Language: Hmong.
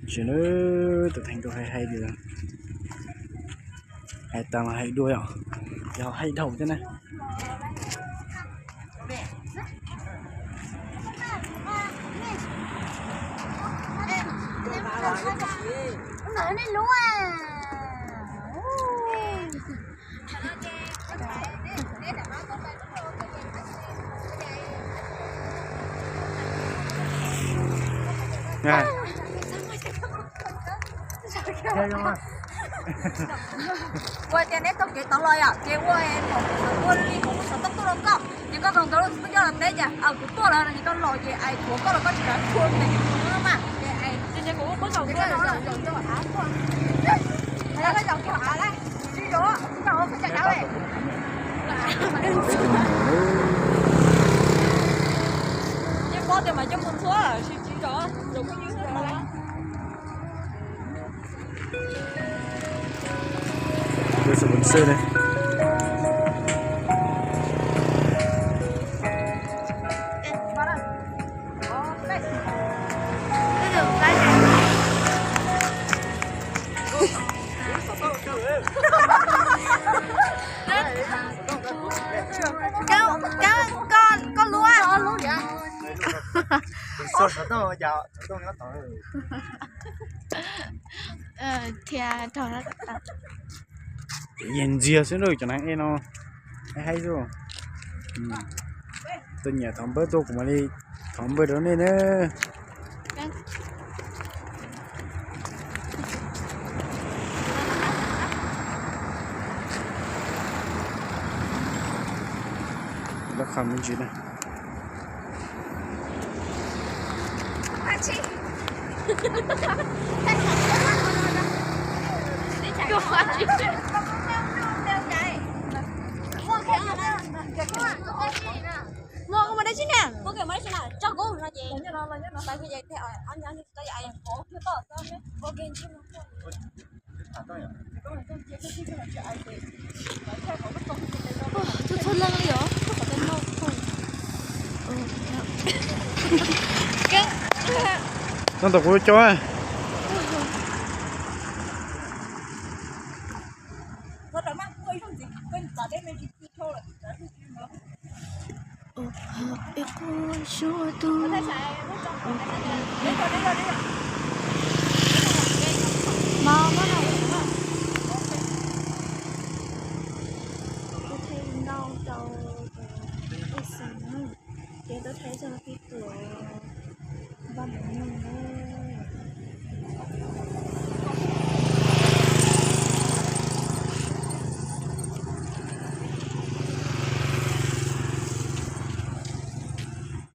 Tsis na, tus theej rau hais hais tias hais tas los hais dua yom, yog hais dhau thiab na. Ua tias neb taug kev tod los yom, ces ua mus ua li mus xov tooj tuaj rau koj, ces koj koom tus tub coj los teb ces kuv tuaj lawm no ces koj los ces ais tuav koj los koj tsis kav tshuaj pem mas. Yeej paub tias mas coj mus ntxhua tsis tsis zov, zov phooj ywg. Koj lub thiab rau. Ces yeej ntxiag xwb lauj, cov neeg ej no, ej haib xwb. Tus nyiam thov npawb tuaj kuv mam li thov npawb rau nej na. Lab qha me ntsis na. Txhua leej li os. Noj tom kuv cov.